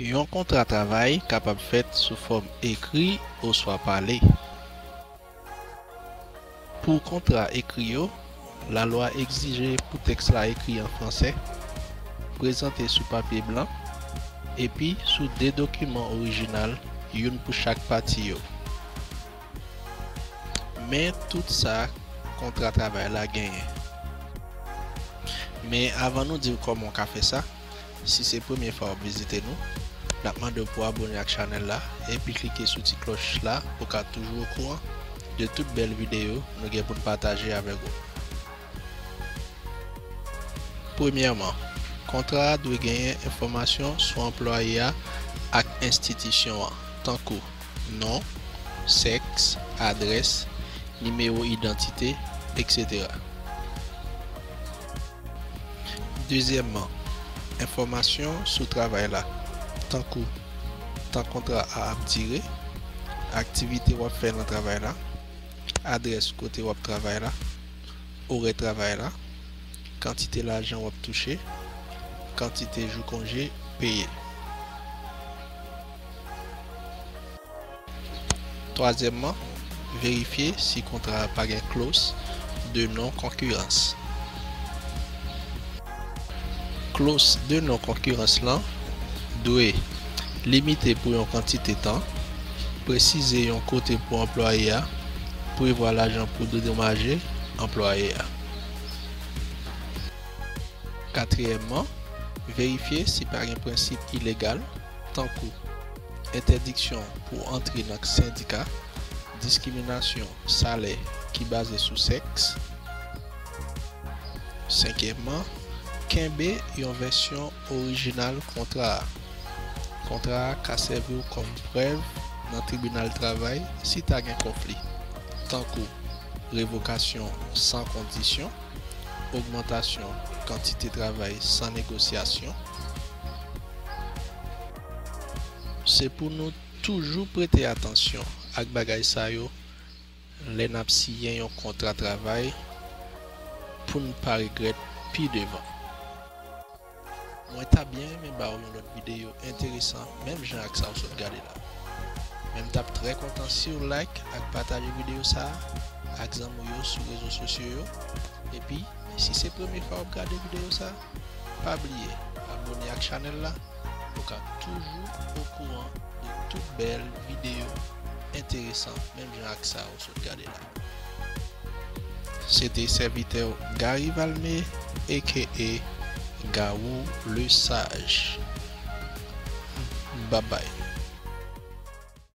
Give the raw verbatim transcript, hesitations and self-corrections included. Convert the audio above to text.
Yon kontra travay kapab fèt sou fòm ekri oswa pale. Pou kontra ekri yo, lalwa egzije pou tèks la ekri an fransè, prezante sou papye blan, epi sou de dokiman orijinal, youn pou chak pati yo. Men tout sa kontra travay la genyen. Men avan nou di w kòman w ka fè sa, si se premye fwa w ap vizite nou, n ap mande w pou abone ak chanèl la epi klike sou ti klòch la pou w ka toujou okouran de tout bèl videyo nou gen pou n pataje avèk ou. Premyèman, kontra a dwe genyen enfòmasyon sou anplwaye a ak enstitisyon an, tankou non, sèks, adrès, nimewo idantite, etsetera. Dezyèmman, enfòmasyon sou travay la, tankou tan kontra a ap dire, aktivite w ap fè nan travay la, adrès kote w ap travay la, orè travay la, kantite lajan w ap touche, kantite jou konje peye. Twazyèmman, verifye si kontra a pa gen kloz de non konkirans. Kloz de non konkirans lan dwe limite pou yon kantite tan, presize yon kote pou anplwaye a, prevwa lajan pou dedomaje anplwaye a. Katriyèmman, verifye si pa gen prensip ilegal, tankou entèdiksyon pou antre nan sendika, diskriminasyon salè ki baze sou sèks. Senkyèmman, kenbe yon vèsyon orijinal kontra a. Kontra a ka sèvi w kòm prèv nan tribinal travay si ta gen konfli, tankou revokasyon san kondisyon, ogmantasyon kantite travay san negosyasyon. Se pou nou toujou prete atansyon ak bagay sa yo lè n ap siyen yon kontra travay pou n pa regrèt pi devan. Mwen ta byen renmen ba w yon lòt videyo enteresan menm jan ak sa w sot gade la. Men m t ap trè kontan si w like ak pataje videyo sa a ak zanmi w yo sou rezo sosyo yo. Epi, si se premye fwa w ap gade videyo sa a, pa bliye abone ak chanèl la pou w ka toujou okouran de tout bèl videyo enteresan menm jan ak sa w sot gade la. Se te sèvitè w Gary Valmé, aka Gawou le Sage. Babay.